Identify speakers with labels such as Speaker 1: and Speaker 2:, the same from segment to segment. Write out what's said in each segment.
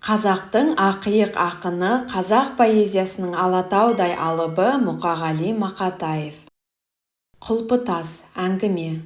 Speaker 1: Қазақтың ақиық ақыны, қазақ поэзиясының Алатаудай алыбы Мұқағали Мақатаев. Құлпытас. Әңгіме.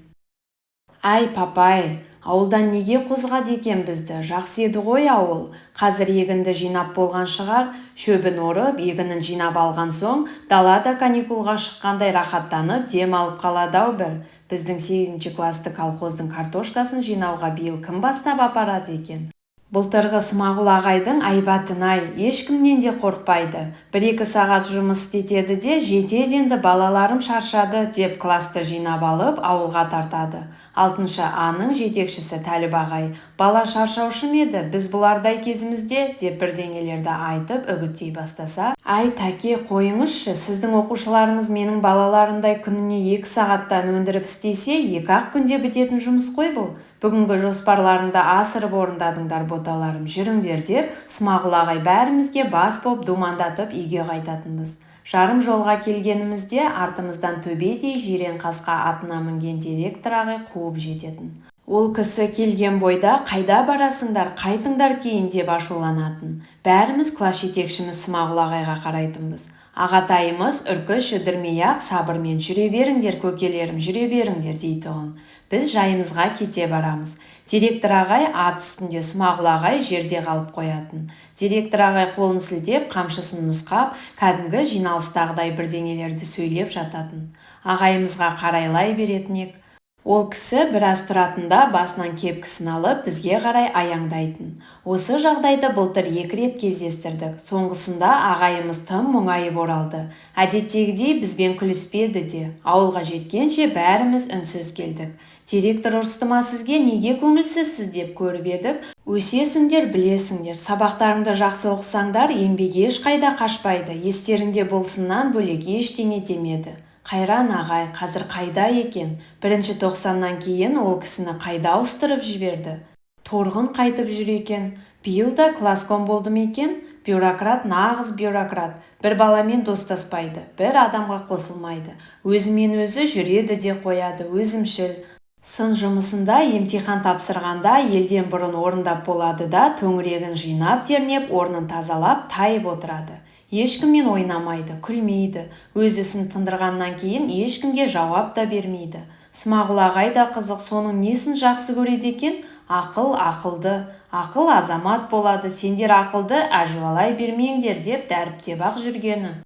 Speaker 1: Әй, папай, ауылдан неге қозғады екен бізді, жақсы еді ғой ауыл. Қазір егінді жинап болған шығар, шөбін орып, егінін жинап алған соң, дала да каникулға шыққандай рахаттанып дем алып қалады-ау бір. Біздің сегізінші класты колхоздың картошкасын жинауға биыл кім бастап апарады екен? Былтырғы Смағұл ағайдың айбатын-ай, ешкімнен де қорықпайды. Бір-екі сағат жұмыс істетеді де, жетеді енді, балаларым, шаршады деп класты жинап алып, ауылға тартады. Алтыншы А-ның жетекшісі Тәліп ағай, бала шаршаушы ма еді, біз бұлардай кезімізде деп бірдеңелерді айтып үгіттей бастаса, әй, тәке, қойыңызшы, сіздің оқушыларыңыз менің балаларымдай күніне 2 сағаттан өндіріп істесе, екі-ақ күнде бітетін жұмыс қой бұл. Бүгінгі жоспарларыңды асырып орындадыңдар, боталарым, жүріңдер деп Смағұл ағай бәрімізге бас боп думандатып үйге қайтатынбыз. Жарым жолға келгенімізде артымыздан төбедей жирен қасқа атына мінген директор ағай қуып жететін. Ол кісі келген бойда, қайда барасыңдар, қайтыңдар кейін деп ашуланатын. Бәріміз класс жетекшіміз Смағұл ағайға қарайтынбыз. Ағатайымыз үркіс жүдірмей-ақ сабырмен, жүре беріңдер, көкелерім, жүре беріңдер дейтұғын. Біз жайымызға кете барамыз. Директор ағай ат үстінде, Смағұл ағай жерде қалып қоятын. Директор ағай қолын сілтеп, қамшысын нұсқап, кәдімгі жиналыстағыдай бірдеңелерді сөйлеп жататын. Ағайымызға қарайлай беретін ек. Ол кісі біраз тұратын да, басынан кепкісін алып, бізге қарай аяңдайтын. Осы жағдайды былтыр екі рет кездестірдік. Соңғысында ағайымыз тым мұңайып оралды. Әдеттегідей бізбен күліспеді де. Ауылға жеткенше бәріміз үнсіз келдік. Директор ұрысты ма сізге, неге көңілсізсіз деп көріп едік, өсесіңдер, білесіңдер, сабақтарыңды жақсы оқысаңдар, еңбек ешқайда қашпайды, естеріңде болсыннан бөлек ештеңе демеді. Қайран ағай, қазір қайда екен? Бірінші тоқсаннан кейін ол кісіні қайда ауыстырып жіберді? Торғын қайтып жүр екен? Биыл да класском болды ма екен? Бюрократ, нағыз бюрократ. Бір баламен достаспайды, бір адамға қосылмайды. Өзімен өзі жүреді де қояды, өзімшіл. Сын жұмысында емтихан тапсырғанда елден бұрын орындап болады да, төңірегін жинап-тернеп, орнын тазалап, тайып отырады. Ешкіммен ойнамайды, күлмейді. Өз ісін тындырғаннан кейін ешкімге жауап та бермейді. Смағұл ағай да қызық, соның несін жақсы көреді екен? Ақыл, ақылды. Ақыл азамат болады, сендер ақылды әжуалай бермеңдер деп дәріптеп-ақ жүргені.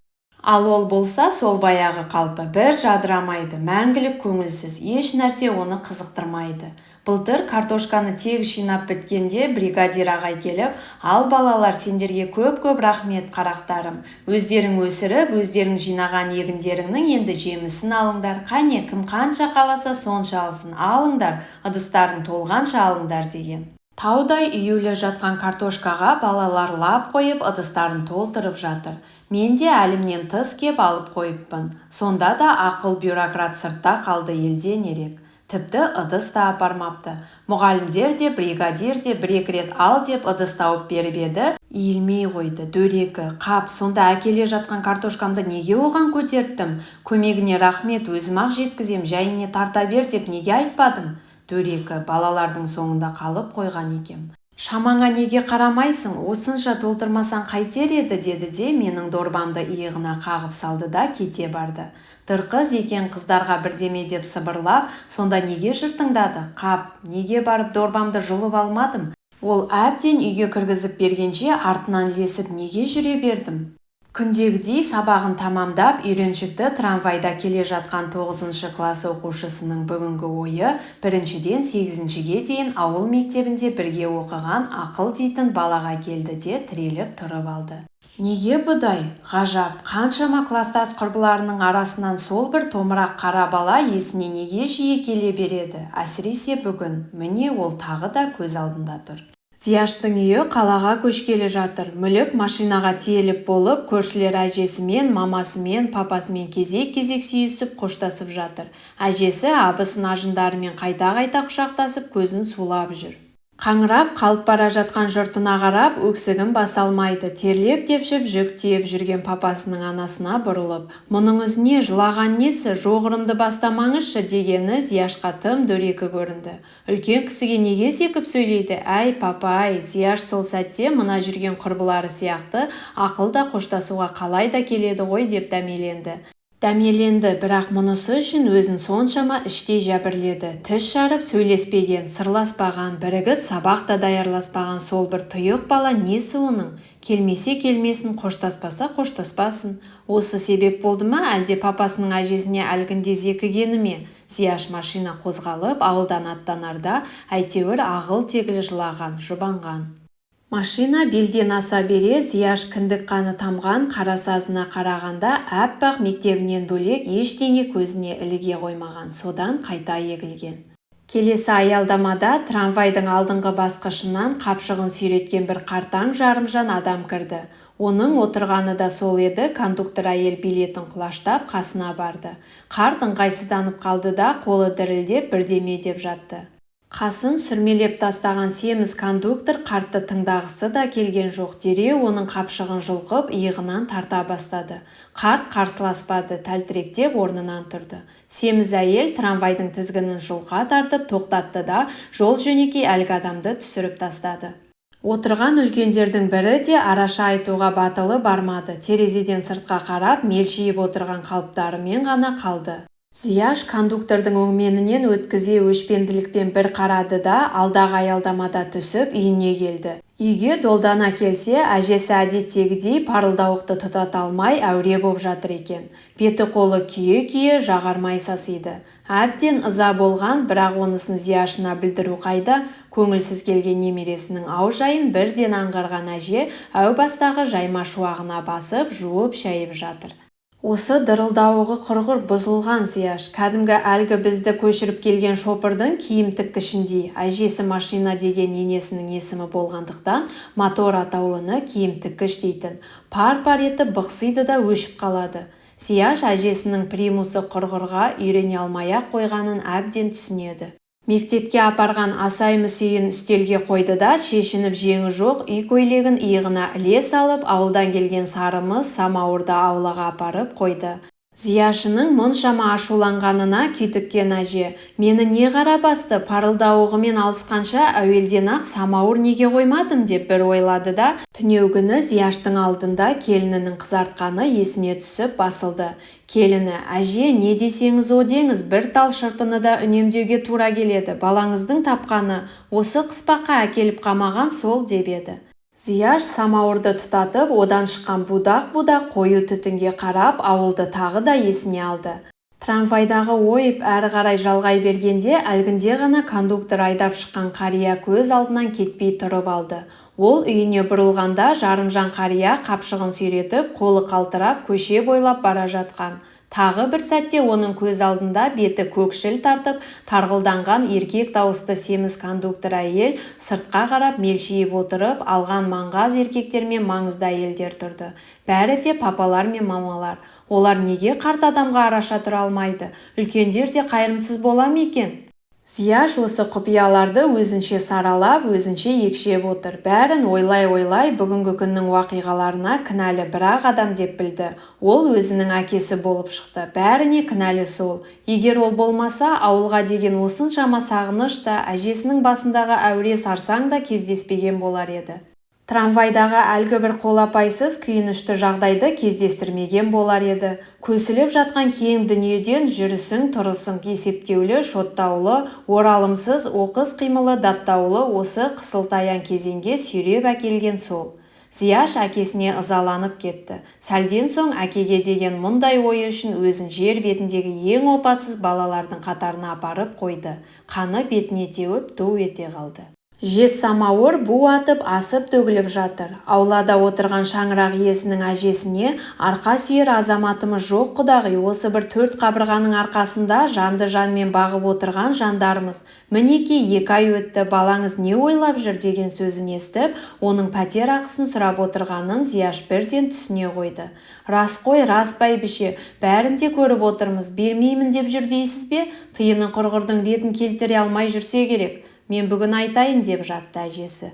Speaker 1: Ал ол болса сол баяғы қалпы, бір жадырамайды, мәңгілік көңілсіз, еш нәрсе оны қызықтырмайды. Былтыр картошканы тегіс жинап біткенде бригадир ағай келіп, ал балалар, сендерге көп-көп рахмет, қарақтарым. Өздерің өсіріп, өздерің жинаған егіндеріңнің енді жемісін алыңдар. Қане, кім қанша қаласа сонша алсын, алыңдар, ыдыстарың толғанша алыңдар деген. Таудай үюлі жатқан картошкаға балалар лап қойып ыдыстарын толтырып жатыр. Мен де әлімнен тыс кеп алып қойыппын. Сонда да ақыл бюрократ сыртта қалды елден ерек. Тіпті ыдыс та апармапты. Мұғалімдер де, бригадир де бір-екі рет ал деп ыдыс тауып беріп еді, иілмей қойды. Дөрекі. Қап, сонда әкеле жатқан картошкамды неге оған көтерттім? Көмегіне рахмет, өзім-ақ жеткізем, жәйіңе тарта бер деп неге айтпадым? Дөрекі, балалардың соңында қалып қойған екем. Шамаңа неге қарамайсың, осынша толтырмасаң қайтер еді деді де, менің дорбамды иығына қағып салды да кете барды. Дырқы Зекен қыздарға бірдеме деп сыбырлап, сонда неге жыртыңдады? Қап, неге барып дорбамды жұлып алмадым? Ол әбден үйге кіргізіп бергенше артынан ілесіп неге жүре бердім? Күндегідей сабағын тамамдап, үйреншікті трамвайда келе жатқан тоғызыншы класс оқушысының бүгінгі ойы біріншіден сегізіншіге дейін ауыл мектебінде бірге оқыған Ақыл дейтін балаға келді де тіреліп тұрып алды. Неге бұдай? Ғажап, қаншама кластас құрбыларының арасынан сол бір томырақ қара бала есіне неге жиі келе береді? Әсіресе бүгін. Міне, ол тағы да көз алдында тұр. Зияштың үйі қалаға көшкелі жатыр. Мүлік машинаға тиеліп болып, көршілер әжесімен, мамасымен, папасымен кезек-кезек сүйісіп қоштасып жатыр. Әжесі абысын-ажындарымен қайта-қайта құшақтасып, көзін сулап жүр. Қаңырап қалып бара жатқан жұртына қарап, өксігін баса алмайды. Терлеп-тепшіп жүк тиеп жүрген папасының анасына бұрылып, «Мұныңыз не, жылаған несі, жоғырымды бастамаңызшы», дегені Зияшқа тым дөрекі көрінді. Үлкен кісіге неге зекіп сөйлейді? Әй, папа-ай, Зияш сол сәтте мына жүрген құрбылары сияқты ақыл да қоштасуға қалай да келеді ғой деп дәмеленді. Дәмеленді, бірақ мұнысы үшін өзін соншама іштей жәбірледі. Тіс жарып сөйлеспеген, сырласпаған, бірігіп сабақ та даярласпаған сол бір тұйық бала несі оның? Келмесе келмесін, қоштаспаса қоштаспасын. Осы себеп болды ма, әлде папасының әжесіне әлгінде зекігені ме? Зияш машина қозғалып, ауылдан аттанарда әйтеуір ағыл-тегіл жылаған, жұбанған. Машина белден аса бере Зияш кіндік қаны тамған қарасазына қарағанда аппақ мектебінен бөлек ештеңе көзіне іліге қоймаған, содан қайта егілген. Келесі аялдамада трамвайдың алдыңғы басқышынан қапшығын сүйреткен бір қартаң жарымжан адам кірді. Оның отырғаны да сол еді, кондуктор әйел билетін құлаштап қасына барды. Қарт ыңғайсызданып қалды да, қолы дірілдеп бірдеме деп жатты. Қасын сүрмелеп тастаған семіз кондуктор қартты тыңдағысы да келген жоқ, дереу оның қапшығын жұлқып, иығынан тарта бастады. Қарт қарсыласпады, тәлтіректеп орнынан тұрды. Семіз әйел трамвайдың тізгінін жұлқа тартып тоқтатты да, жол-жөнекей әлгі адамды түсіріп тастады. Отырған үлкендердің бірі де араша айтуға батылы бармады, терезеден сыртқа қарап, мелшиіп отырған қалыптарымен ғана қалды. Зияш кондуктордың өңменінен өткізе өшпенділікпен бір қарады да, алдағы аялдамада түсіп, үйіне келді. Үйге долдана келсе, әжесі әдеттегідей парылдауықты тұтата алмай әуре боп жатыр екен. Беті-қолы күйе-күйе жағармай сасиды. Әбден ыза болған, бірақ онысын Зияшына білдіру қайда, көңілсіз келген немересінің аужайын бірден аңғарған әже әу бастағы жайма шуағына басып, жуып-шайып жатыр. Осы дырылдауығы құрғыр бұзылған Зияш, кәдімгі әлгі бізді көшіріп келген шопырдың киім тіккішіндей, әжесі машина деген енесінің есімі болғандықтан мотор атаулыны киім тіккіш дейтін, пар-пар етіп бықсиды да өшіп қалады. Зияш әжесінің примусы құрғырға үйрене алмай-ақ қойғанын әбден түсінеді. Мектепке апарған асай-мүсейін үстелге қойды да, шешініп жеңі жоқ үй көйлегін иығына іле салып, ауылдан келген сарымыз самауырды аулаға апарып қойды. Зияшының мұншама ашуланғанына күйдіккен әже, «Мені не қара басты, парылдауығымен алысқанша әуелден-ақ самауыр неге қоймадым?» деп бір ойлады да, түнеугүні Зияштың алдында келінінің қызартқаны есіне түсіп басылды. Келіні, «Әже, не десеңіз о деңіз, бір тал шырпыны да үнемдеуге тура келеді, балаңыздың тапқаны, осы қыспаққа әкеліп қамаған сол» деп еді. Зияш самауырды тұтатып, одан шыққан будақ-будақ қою түтінге қарап, ауылды тағы да есіне алды. Трамвайдағы ойып әрі қарай жалғай бергенде, әлгінде ғана кондуктор айдап шыққан қария көз алдынан кетпей тұрып алды. Ол үйіне бұрылғанда жарымжан қария қапшығын сүйретіп, қолы қалтырап көше бойлап бара жатқан. Тағы бір сәтте оның көз алдында беті көкшіл тартып, тарғылданған еркек дауысты семіз кондуктор әйел сыртқа қарап мелшиіп отырып, алған маңғаз еркектер мен маңызды әйелдер тұрды. Бәрі де папалар мен мамалар. Олар неге қарт адамға араша тұра алмайды? Үлкендер де қайырымсыз бола ма екен? Зияш осы құпияларды өзінше саралап, өзінше екшеп отыр. Бәрін ойлай-ойлай бүгінгі күннің уақиғаларына кінәлі бір-ақ адам деп білді. Ол өзінің әкесі болып шықты. Бәріне кінәлі сол. Егер ол болмаса, ауылға деген осыншама сағыныш та, әжесінің басындағы әуре сарсаң да кездеспеген болар еді. Трамвайдағы әлгі бір қолапайсыз күйінішті жағдайды кездестірмеген болар еді. Көсіліп жатқан кең дүниеден жүрісің тұрысың есептеулі, шоттаулы, оралымсыз, оқыс қимылы даттаулы осы қысылтаяң кезеңге сүйреп әкелген сол. Зияш әкесіне ызаланып кетті. Сәлден соң әкеге деген мұндай ойы үшін өзін жер бетіндегі ең опасыз балалардың қатарына апарып қойды. Қаны бетіне теуіп ду ете қалды. Жез самауыр бу атып асып төгіліп жатыр. Аулада отырған шаңырақ иесінің әжесіне арқа сүйер азаматымыз жоқ құдағи, осы бір төрт қабырғаның арқасында жанды жанмен бағып отырған жандармыз. Мінекей 2 ай өтті, балаңыз не ойлап жүр деген сөзін естіп, оның пәтер ақысын сұрап отырғанын Зияш бірден түсіне қойды. Рас қой, рас бәйбіше, бәрін де көріп отырмыз, бермеймін деп жүр дейсіз бе? Тиыны құрғырдың ретін келтіре алмай жүрсе керек. Мен бүгін айтайын деп жатты әжесі.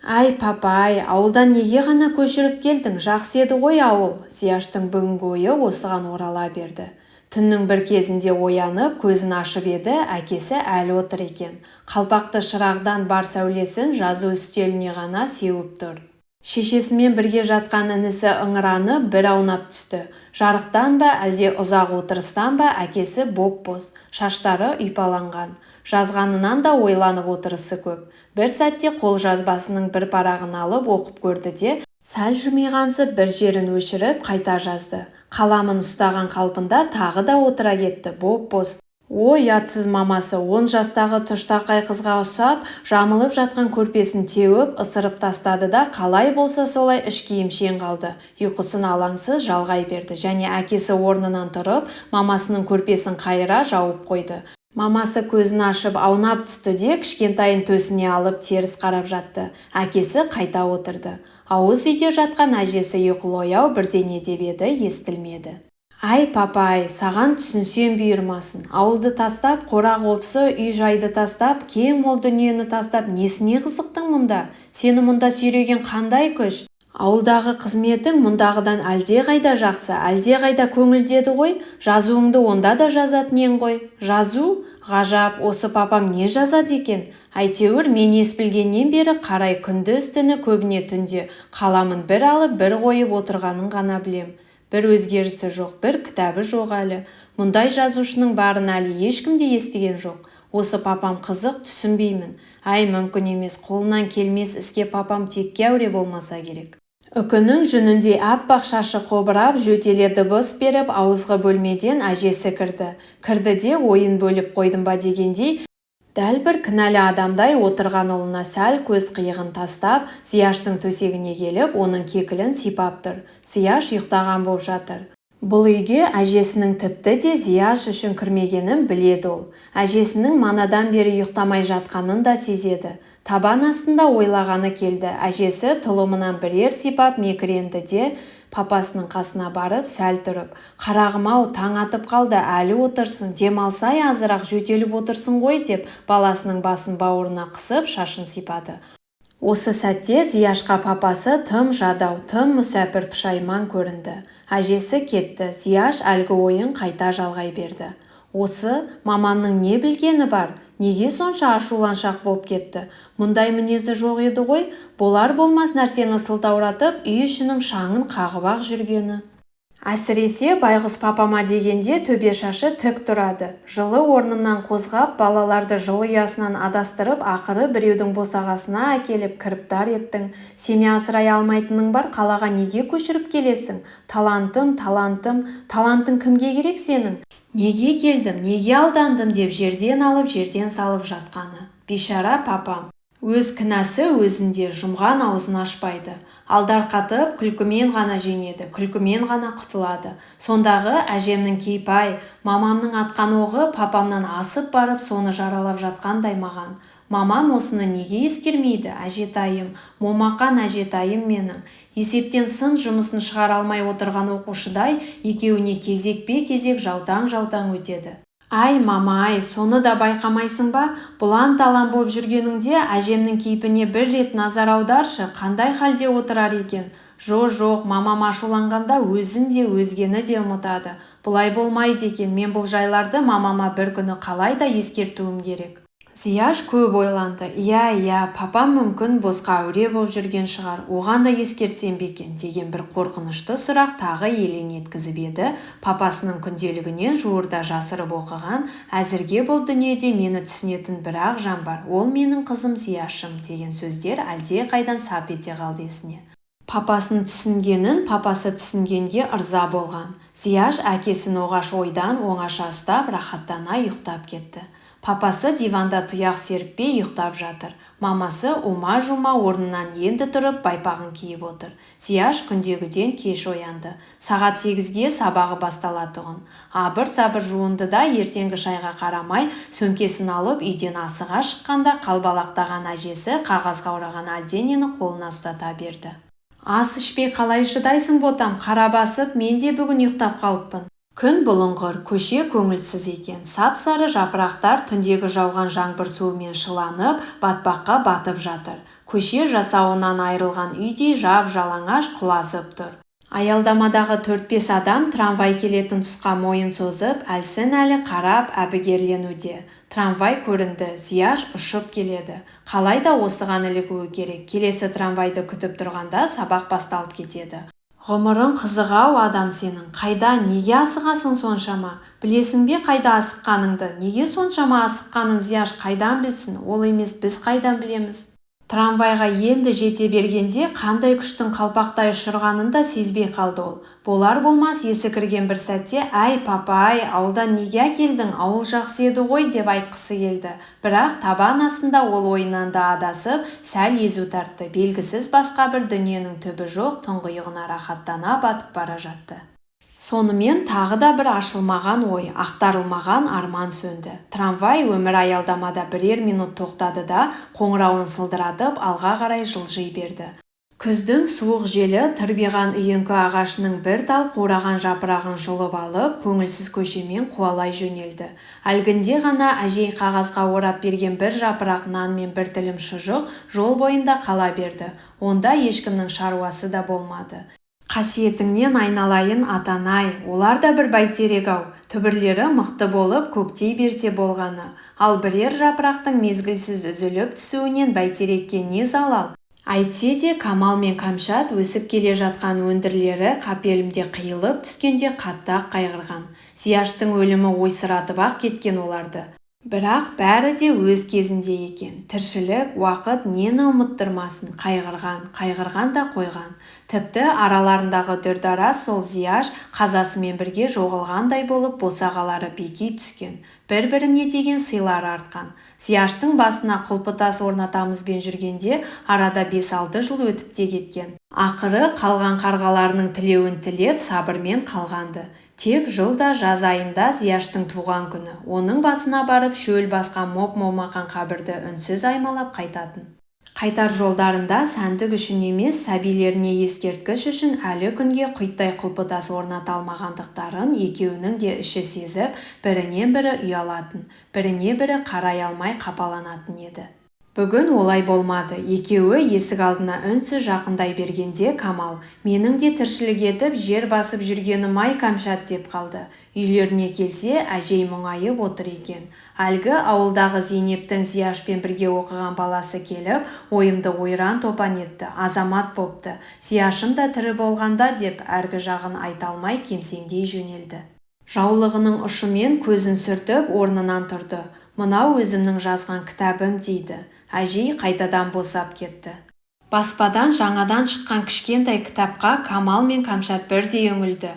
Speaker 1: Әй, папа-ай, ауылдан неге ғана көшіріп келдің, жақсы еді ғой ауыл. Зияштың бүгінгі ойы осыған орала берді. Түннің бір кезінде оянып, көзін ашып еді, әкесі әлі отыр екен. Қалпақты шырағдан бар сәулесін жазу үстеліне ғана сеуіп тұр. Шешесімен бірге жатқан інісі ыңыранып бір аунап түсті. Жарықтан ба, әлде ұзақ отырыстан ба, әкесі боп-боз, шаштары ұйпаланған. Жазғанынан да ойланып отырысы көп. Бір сәтте қолжазбасының бір парағын алып оқып көрді де, сәл жымиғансып бір жерін өшіріп, қайта жазды. Қаламын ұстаған қалпында тағы да отыра кетті, боп-боз. О, ұятсыз мамасы 10 жастағы тұштақай қызға ұсап, жамылып жатқан көрпесін теуіп, ысырып тастады да, қалай болса солай іш киімшең қалды. Ұйқысын алаңсыз жалғай берді және әкесі орнынан тұрып, мамасының көрпесін қайыра жауып қойды. Мамасы көзін ашып аунап түсті де, кішкентайын төсіне алып теріс қарап жатты. Әкесі қайта отырды. Ауыз үйде жатқан әжесі ұйқылы-ояу бірдеңе деп еді, естілмеді. Әй, папа-ай, саған түсінсем бұйырмасын. Ауылды тастап, қора-қопсы, үй-жайды тастап, кең-мол дүниені тастап, несіне қызықтың мұнда? Сені мұнда сүйреген қандай күш? Ауылдағы қызметің мұндағыдан әлдеқайда жақсы, әлдеқайда көңілді еді ғой. Жазуыңды онда да жазатын ең ғой. Жазу? Ғажап, осы папам не жазады екен? Әйтеуір, мен ес білгеннен бері қарай күндіз-түні, көбіне түнде қаламын бір алып, бір қойып отырғанын ғана білем. Бір өзгерісі жоқ, бір кітабы жоқ әлі. Мұндай жазушының барын әлі ешкім де естіген жоқ. Осы папам қызық, түсінбеймін. Әй, мүмкін емес, қолынан келмес іске папам текке әуре болмаса керек. Үкінің жүніндей аппақ шашы қобырап, жөтеле дыбыс беріп, ауызғы бөлмеден әжесі кірді. Кірді де ойын бөліп қойдым ба дегендей, дәл бір кінәлі адамдай отырған ұлына сәл көз қиығын тастап, Зияштың төсегіне келіп, оның кекілін сипап тұр. Зияш ұйықтаған боп жатыр. Бұл үйге әжесінің тіпті де Зияш үшін кірмегенін біледі ол. Әжесінің манадан бері ұйықтамай жатқанын да сезеді. Табан астында ойлағаны келді. Әжесі тұлымынан бірер сипап мекіренді де, папасының қасына барып сәл тұрып, «Қарағым-ау, таң атып қалды, әлі отырсың, демалсай азырақ, жөтеліп отырсың ғой» деп баласының басын бауырына қысып, шашын сипады. Осы сәтте Зияшқа папасы тым жадау, тым мүсәпір пұшайман көрінді. Әжесі кетті, Зияш әлгі ойын қайта жалғай берді. Осы мамамның не білгені бар? Неге сонша ашуланшақ боп кетті? Мұндай мінезі жоқ еді ғой. Болар-болмас нәрсені сылтауратып, үй ішінің шаңын қағып-ақ жүргені. Әсіресе байғұс папама дегенде төбе шашы тік тұрады. Жылы орнымнан қозғап, балаларды жылы ұясынан адастырып, ақыры біреудің босағасына әкеліп кіріптар еттің. Семья асырай алмайтының бар, қалаға неге көшіріп келесің? Талантым, талантым, талантың кімге керек сенің? Неге келдім, неге алдандым деп жерден алып, жерден салып жатқаны. Бейшара папам. Өз кінәсі өзінде, жұмған аузын ашпайды. Алдарқатып, күлкімен ғана жеңеді, күлкімен ғана құтылады. Сондағы әжемнің кейпі-ай, мамамның атқан оғы папамнан асып барып, соны жаралап жатқандай маған. Мамам осыны неге ескермейді, әжетайым, момақан әжетайым менің. Есептен сын жұмысын шығара алмай отырған оқушыдай екеуіне кезекпе-кезек жаутаң-жаутаң өтеді. Ай, мама-ай, соны да байқамайсың ба? Бұлан-талан боп жүргеніңде әжемнің кейпіне бір рет назар аударшы, қандай халде отырар екен? Жо-жоқ, мамам ашуланғанда өзін де, өзгені де ұмытады. Бұлай болмайды екен, мен бұл жайларды мамама бір күні қалай да ескертуім керек. Зияш көп ойланды. Иә, иә, папам мүмкін босқа әуре боп жүрген шығар, оған да ескертсем бе екен деген бір қорқынышты сұрақ тағы елең еткізіп еді. Папасының күнделігінен жуырда жасырып оқыған, әзірге бұл дүниеде мені түсінетін бір-ақ жан бар, ол менің қызым Зияшым деген сөздер әлдеқайдан сап ете қалды есіне. Папасын түсінгенін папасы түсінгенге ырза болған. Зияш әкесін оғаш ойдан оңаша ұстап, рахаттана ұйықтап кетті. Папасы диванда тұяқ серіппей ұйықтап жатыр. Мамасы ума-жұма орнынан енді тұрып, байпағын киіп отыр. Зияш күндегіден кеш оянды. Сағат 8-ге сабағы басталатұғын. Абыр-сабыр жуынды да ертеңгі шайға қарамай, сөмкесін алып үйден асыға шыққанда қалбалақтаған әжесі қағазға ораған әлденені қолына ұстата берді. Ас ішпей қалай шыдайсың ботам, қара басып, мен де бүгін ұйықтап қалыппын. Күн бұлыңғыр, көше көңілсіз екен. Сап-сары жапырақтар түндегі жауған жаңбыр суымен шыланып, батпаққа батып жатыр. Көше жасауынан айырылған үйдей жап-жалаңаш құлазып тұр. Аялдамадағы төрт-бес адам трамвай келетін тұсқа мойын созып, әлсін-әлі қарап әбігерленуде. Трамвай көрінді, Зияш ұшып келеді. Қалай да осыған ілігуі керек. Келесі трамвайды күтіп тұрғанда сабақ басталып кетеді. Ғұмырың қызық-ау адам сенің. Қайда, неге асығасың соншама? Білесің бе қайда асыққаныңды? Неге соншама асыққанын Зияш қайдан білсін, ол емес біз қайдан білеміз? Трамвайға енді жете бергенде қандай күштің қалпақтай ұшырғанын да сезбей қалды ол. Болар-болмас есі кірген бір сәтте «Әй, папа-ай, ауылдан неге әкелдің, ауыл жақсы еді ғой» деп айтқысы келді. Бірақ табан астында ол ойынан да адасып, сәл езу тартты, белгісіз басқа бір дүниенің түбі жоқ тұңғиығына рахаттана батып бара жатты. Сонымен тағы да бір ашылмаған ой, ақтарылмаған арман сөнді. Трамвай өмір аялдамада бірер минут тоқтады да, қоңырауын сылдыратып, алға қарай жылжи берді. Күздің суық желі тырбиған үйеңкі ағашының бір тал қураған жапырағын жұлып алып, көңілсіз көшемен қуалай жөнелді. Әлгінде ғана әжей қағазға орап берген бір жапырақ нан мен бір тілім шұжық жол бойында қала берді. Онда ешкімнің шаруасы да болмады. Қасиетіңнен айналайын атан-ай, олар да бір бәйтерек-ау, түбірлері мықты болып көктей берсе болғаны. Ал бірер жапырақтың мезгілсіз үзіліп түсуінен бәйтерекке не залал? Әйтсе де Камал мен Кәмшат өсіп келе жатқан өндірлері қапелімде қиылып түскенде қатты-ақ қайғырған. Зияштың өлімі ойсыратып-ақ кеткен оларды. Бірақ бәрі де өз кезінде екен. Тіршілік, уақыт нені ұмыттырмасын, қайғырған, қайғырған да қойған. Тіпті араларындағы дүрдара сол Зияш қазасымен бірге жоғалғандай болып босағалары беки түскен, бір-біріне деген сыйлары артқан. Зияштың басына құлпытас орнатамызбен жүргенде арада 5-6 жыл өтіп те кеткен. Ақыры қалған қарғаларының тілеуін тілеп, сабырмен қалғанды. Тек жылда жаз айында Зияштың туған күні, оның басына барып шөл басқан моп-момақан қабірді үнсіз аймалап қайтатын. Қайтар жолдарында сәндік үшін емес, сәбилеріне ескерткіш үшін әлі күнге құйттай құлпытас орната алмағандықтарын екеуінің де іші сезіп, бірінен бірі ұялатын, біріне бірі қарай алмай қапаланатын еді. Бүгін олай болмады. Екеуі есік алдына үнсіз жақындай бергенде Камал, «Менің де тіршілік етіп, жер басып жүргенім-ай, Кәмшат» деп қалды. Үйлеріне келсе, әжей мұңайып отыр екен. Әлгі ауылдағы Зейнептің Зияшпен бірге оқыған баласы келіп, ойымды ойран-топан етті, азамат бопты. Зияшым да тірі болғанда деп, әргі жағын айта алмай кемсеңдей жөнелді. Жаулығының ұшымен көзін сүртіп, орнынан тұрды. Мынау өзімнің жазған кітабым дейді. Әжей қайтадан босап кетті. Баспадан жаңадан шыққан кішкентай кітапқа Камал мен Кәмшат бірдей үңілді.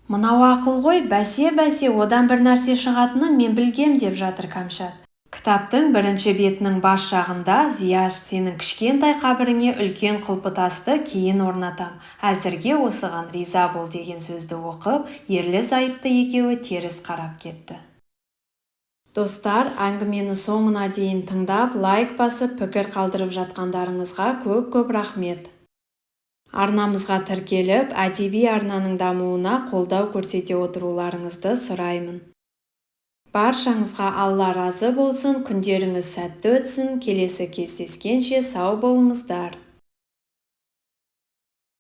Speaker 1: Мынау ақыл ғой, бәсе-бәсе, одан бір нәрсе шығатынын мен білгем деп жатыр Кәмшат. Кітаптың бірінші бетінің бас жағында «Зияш, сенің кішкентай қабіріңе үлкен құлпытасты кейін орнатам, әзірге осыған риза бол» деген сөзді оқып, ерлі-зайыпты екеуі теріс қарап кетті. Достар, әңгімені соңына дейін тыңдап, лайк басып, пікір қалдырып жатқандарыңызға көп-көп рахмет. Арнамызға тіркеліп, әдеби арнаның дамуына қолдау көрсете отыруларыңызды сұраймын. Баршаңызға Алла разы болсын, күндеріңіз сәтті өтсін, келесі кездескенше сау болыңыздар.